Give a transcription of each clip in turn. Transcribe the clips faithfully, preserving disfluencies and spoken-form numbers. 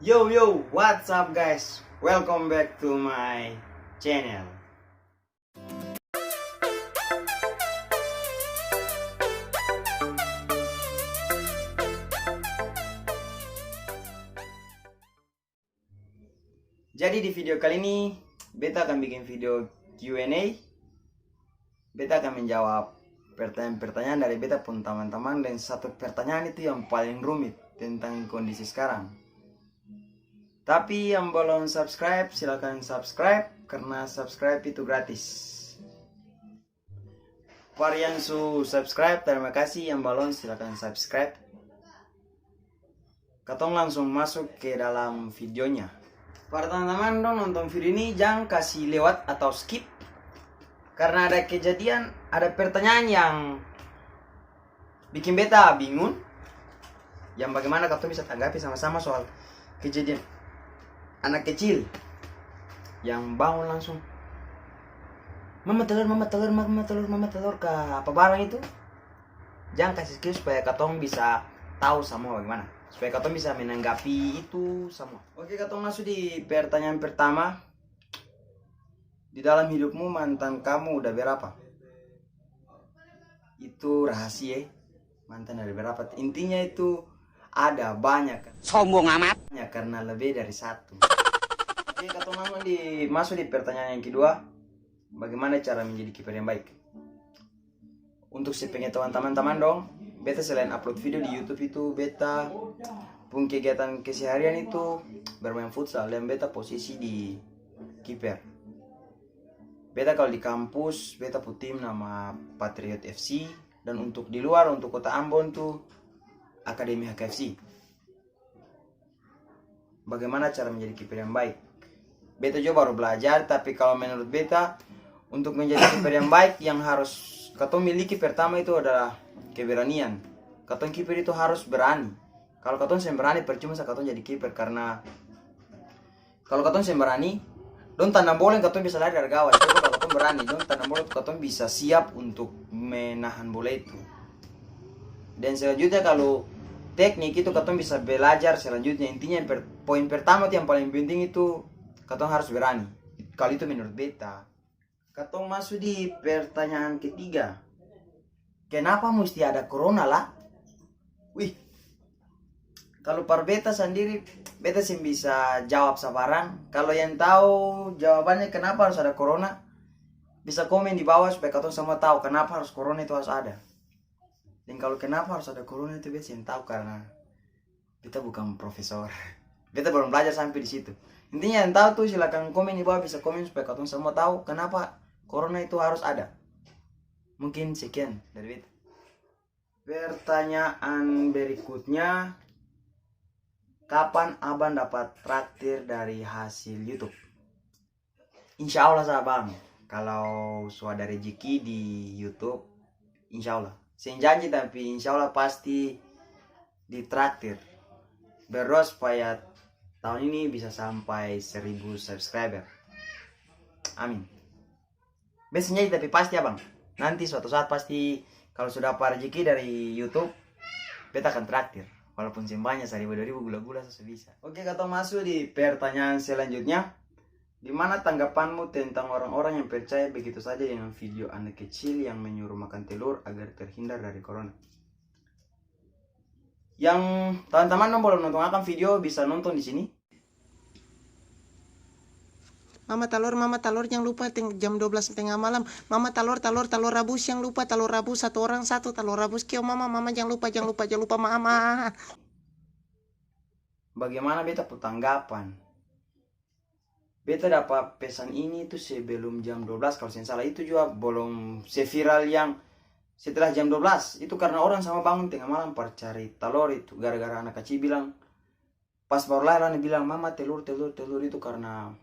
Yo, yo, what's up, guys? Welcome back to my channel. Jadi, di video kali ini, beta akan bikin video Q and A. Beta akan menjawab pertanyaan-pertanyaan dari beta pung tamang-tamang, dan satu pertanyaan itu yang paling rumit tentang kondisi sekarang. Tapi yang belum subscribe, silakan subscribe, karena subscribe itu gratis. Par yang su subscribe, tarima kasih. Yang balon, silakan subscribe. Katong langsung masuk ke dalam videonya. Par tamang-tamang dong nonton video ini, jang kasi lewat atau skip. Karna ada kejadian, ada pertanyaan yang biking beta bingung, yang bagaimana katong bisa tanggapi sama-sama soal kejadian anak kecil yang bangun langsung, "Mama telor, mama telor, mama telor, mama telor," ka apa barang itu. Jang kasi skip supaya katong bisa tau samua bagaimana, supaya katong bisa menanggapi itu samua. Oke, katong maso di pertanyaan pertama. Di dalam hidupmu mantan kamu udah berapa? Itu rahasia, e. Mantan ada berapa? Intinya itu ada banyak. Sombong amat. Ya, karena lebih dari satu. Oke, katong langsung di, maso di pertanyaan yang kedua. Bagaimana cara menjadi kiper yang baik? Untuk sepengetahuan tamang-tamang dong, beta selain upload video di YouTube itu, beta pung kegiatan keseharian itu bermain futsal, dan beta posisi di kiper. Beta kalo di kampus, beta pung tim nama Patriot F C, dan untuk di luar, untuk kota Ambon tu Akademi H K F C. Bagaimana cara menjadi kiper yang baik? Beta jua baru belajar, tapi kalo menurut beta, untuk menjadi kiper yang baik, yang harus katong miliki pertama itu adalah keberanian. Katong kiper itu harus berani. Kalo katong seng berani, percuma sa katong jadi kiper, karna kalo katong seng barani, dong tandang bola yang katong bisa lari dari gawang. Coba kalo katong barani, dong tandang bola tu katong bisa siap untuk menahan bola itu. Dan selanjutnya, kalo teknik itu katong bisa belajar selanjutnya. Intinya yang per-, poin pertama tu yang paling penting itu katong harus berani. Kalo itu menurut beta. Katong maso di pertanyaan ketiga. Kenapa musti ada corona la? Wih, kalo par beta sandiri, beta seng bisa jawab sabarang. Kalo yang tau jawabannya kenapa harus ada corona, bisa komen di bawah supaya katong samua tau kenapa harus corona itu harus ada. Deng kalo kenapa harus ada corona itu beta seng tau karna beta bukang profesor. Beta balom blajar sampe di situ. Intinya yang tau tu silakan komen di bawah, bisa komen supaya katong samua tau kanapa corona itu harus ada. Mungkin sekian dari beta. Pertanyaan berikutnya, kapan abang dapat traktir dari hasil YouTube? Insya Allah sa bang, kalau su ada rejeki di YouTube, insya Allah. Seng janji tapi insya Allah pasti ditraktir. Berdoa supaya tahun ini bisa sampai seribu subscriber. Amin. Beta seng janji tapi pasti abang. Nanti suatu saat pasti kalau su dapa rejeki dari YouTube, beta akan traktir. Walaupun seng banya, saribu dua ribu gula-gula sa su bisa. Oke, katong maso di pertanyaan selanjutnya. Dimana tanggapanmu tentang orang-orang yang percaya begitu saja dengan video anak kecil yang menyuruh makan telur agar terhindar dari corona? Yang tamang-tamang dong balom nonton akang video, bisa nonton di sini. Mama talor, mama talor, jang lupa teng-, jam dua belas tenga malam. Mama talor, talor, talor rabus, jang lupa talor rabus, satu orang satu talor rabus. Kio mama, mama jang lupa, jang lupa, jang lupa mama. Bagaimana beta pung tanggapan? Beta dapa pesan ini tu sebelum jam dua belas kalo seng salah, itu jua balom seviral yang setelah jam dua belas. Itu karna orang samua bangun tenga malam par cari talor itu, gara-gara anak kacil bilang, pas baru lahir, ana bilang, "Mama, telur, telur, telur," itu karna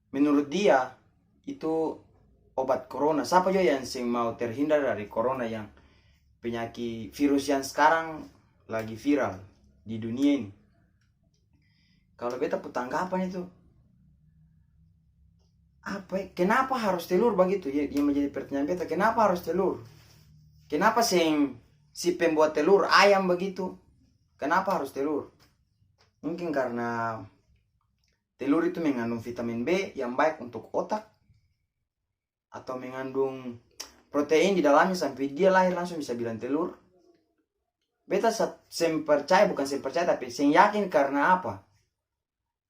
menurut dia itu obat corona. Sapa jua yang seng mau terhindar dari corona, yang penyaki virus yang skarang lagi viral di dunia ini? Kalo beta pung tanggapan itu, apa e? Kenapa harus telur bagitu? Ya, yang menjadi pertanyaan beta, kenapa harus telur? Kenapa seng si pembuat telur ayam bagitu? Kenapa harus telur? Mungkin karna telur itu mengandung vitamin B yang baik untuk otak, atau mengandung protein di dalamnya sampe dia lahir langsung bisa bilang telur. Beta sa-, seng percaya, bukan seng percaya, tapi seng yakin. Karna apa?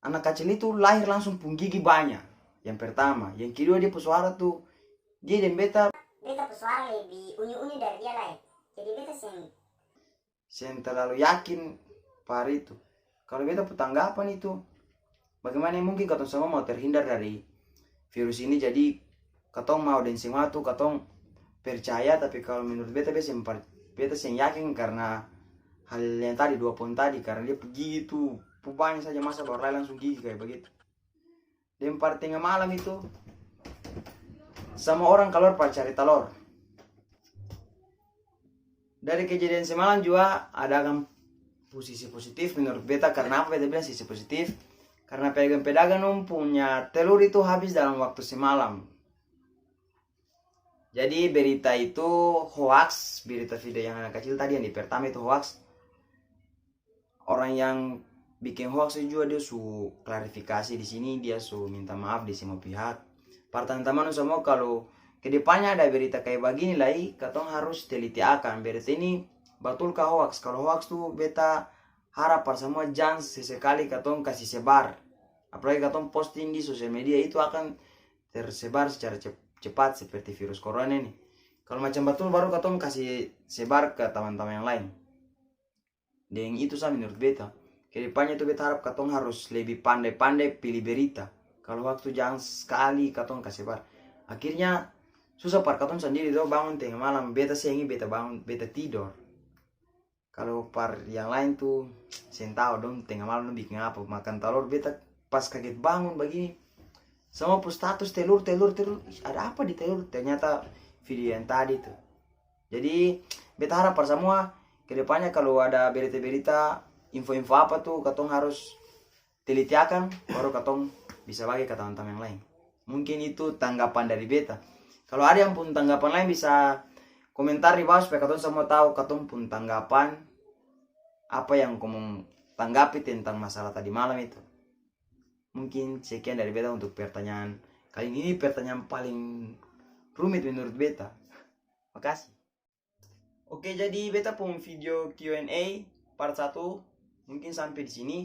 Anak kacil itu lahir langsung pung gigi banya, yang pertama. Yang kedua, dia pung suara tu, dia deng beta, beta pung suara lebi unyu-unyu dari dia lai. Jadi beta seng seng talalu yakin par itu. Kalo beta pung tanggapan itu, bagimana mungkin katong samua mau terhindar dari virus ini, jadi katong mau deng seng mau tu katong percaya, tapi kalo menurut beta, beta seng par-, beta seng yakin karna hal yang tadi, dua poin tadi, karna dia pung gigi tu, pung banya saja, masa baru lai langsung gigi kaya bagitu. Deng par tenga malam itu, samua orang kaluar par cari talor. Dari kejadian semalam jua ada akang posisi positif menurut beta. Karna apa beta bilang sisi positif? Karna pedagang-pedagang dong punya telur itu habis dalam waktu semalam. Jadi berita itu hoaks, berita video yang anak kacil tadi yang di pertama itu hoaks. Orang yang biking hoaks itu jua dia su klarifikasi di sini, dia su minta maaf di semua pihak. Par tamang-tamang dong samua, kalu kedepannya ada berita kaya bagini lai, katong harus teliti akang, berita ini batul ka hoaks. Kalu hoaks tu beta harap par samua jang sesekali katong kasi sebar. Apalagi katong posting di sosial media itu akan tersebar secara cep-, cepat seperti virus corona ini. Kalu macam batul baru katong kasi sebar ke tamang-tamang yang lain. Deng itu sa menurut beta, kedepannya tu beta harap katong harus lebi pandai-pandai pili berita. Kalu hoaks tu jang skali katong kas sebar. Akhirnya susah par katong sandiri to bangun tenga malam. Beta seng, beta bangun, beta tidor. Kalu par yang lain tu seng tau dong tenga malam dong biking apa, makan talor. Beta pas kaget bangun bagini, samua pung status telur, telur, telur. Ih, ada apa di telur? Ternyata video yang tadi tu. Jadi beta harap par samua, kedepannya kalu ada berita-berita, info-info apa tu, katong harus teliti akang, baru katong bisa bage ka tamang-tamang yang laeng. Mungkin itu tanggapan dari beta. Kalu ada yang pung tanggapan laeng, bisa komentar di bawah supaya katong samua tau katong pung tanggapan, apa yang komong tanggapi tentang masalah tadi malam itu. Mungkin sekian dari beta untuk pertanyaan kali ini. Ini pertanyaan paling rumit menurut beta. Makasih. Oke, jadi beta pung video Q and A part satu mungkin sampe di sini.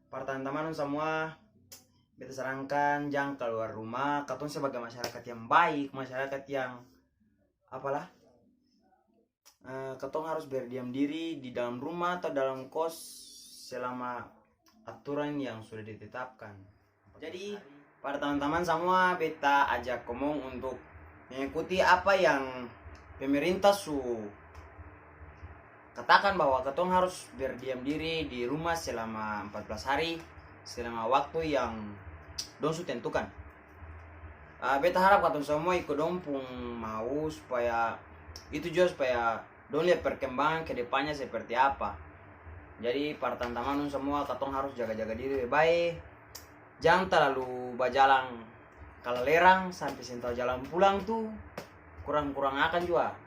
Par tamang-tamang dong samua, beta sarankan jang kaluar rumah. Katong sebagai masyarakat yang baik, masyarakat yang apalah, eh, katong harus berdiam diri di dalam rumah atau dalam kos selama aturan yang sudah ditetapkan. Jadi, par tamang-tamang samua, beta ajak komong untuk mengikuti apa yang pemerintah su katakan, bahwa katong harus berdiam diri di rumah selama empat belas hari, selama waktu yang dong su tentukan. Ah, beta harap katong samua iko dong pung mau supaya itu jua, supaya dong lia perkembangan ke depannya seperti apa. Jadi, par tamang-tamang dong samua, katong harus jaga-jaga diri bae-bae. Jang talalu bajalang kalalerang sampe seng tau jalang pulang tu, kurang-kurang akang jua.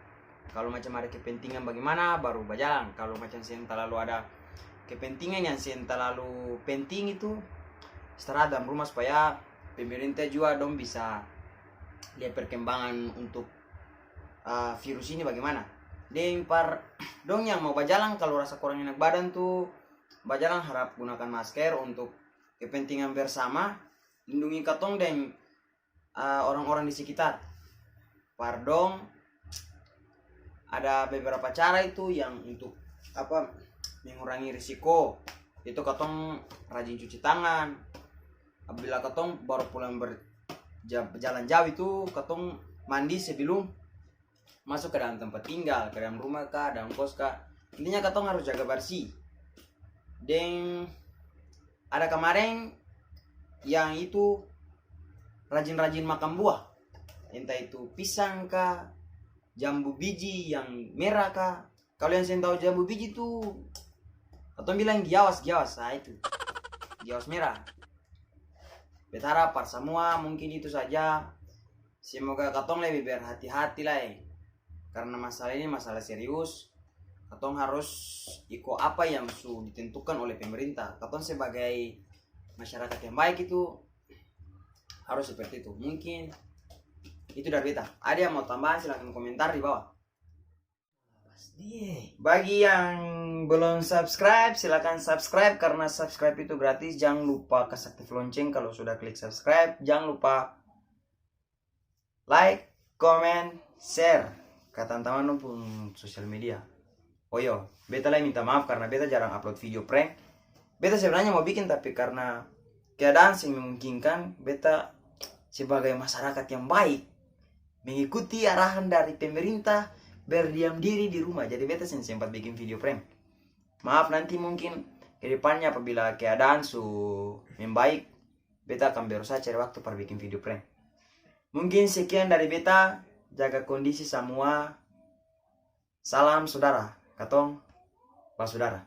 Kalu macam ada kepentingan bagimana, baru bajalang. Kalu macam seng talalu ada kepentingan yang seng talalu penting itu, istirahat dalam rumah supaya pemerintah jua dong bisa lia perkembangan untuk, ah, virus ini bagimana. Deng par dong yang mau bajalang, kalu rasa kurang enak badan tu, bajalang harap gunakan masker untuk kepentingan bersama, lindungi katong deng, ah, orang-orang di sekitar. Par dong, ada beberapa cara itu yang untuk, apa, mengurangi risiko. Itu katong rajin cuci tangan. Apabila katong baru pulang ber-, ja-, jalan jauh itu, katong mandi sebelum maso ka dalam tempat tinggal, ka dalam rumah ka, dalam kos ka. Intinya katong harus jaga barsih. Deng ada kamareng yang itu rajin-rajin makang buah. Entah itu pisang ka, jambu biji yang mera ka. Kalu yang seng tau jambu biji tu, katong bilang giawas, giawas, ah, itu. Giawas mera. Beta harap par samua mungkin itu saja. Semoga katong lebe berhati-hati lai, karna masalah ini masalah serius. katong harus iko apa yang su ditentukan oleh pemerintah. Katong sebagai masyarakat yang baik itu harus seperti itu. Mungkin itu dari beta. Ada yang mau tambahan, silahkan komentar di bawah. Bagi yang belum subscribe, silakan subscribe karena subscribe itu gratis. Jang lupa kas aktif lonceng kalau sudah klik subscribe. Jang lupa like, comment, share ka tamang-tamang dong pung sosial media. Oh iyo, beta lai minta maaf karna beta jarang upload video prank. Beta sebenarnya mo bikin, tapi karna keadaan seng memungkinkan, beta sebagai masyarakat yang baik, mengikuti arahan dari pemerintah, berdiam diri di rumah. Jadi beta seng sempat bikin video prank. Maaf, nanti mungkin ke depannya apabila keadaan su membaik, beta akan berusaha cari waktu par bikin video prank. Mungkin sekian dari beta, jaga kondisi samua. Salam sudara, katong basudara.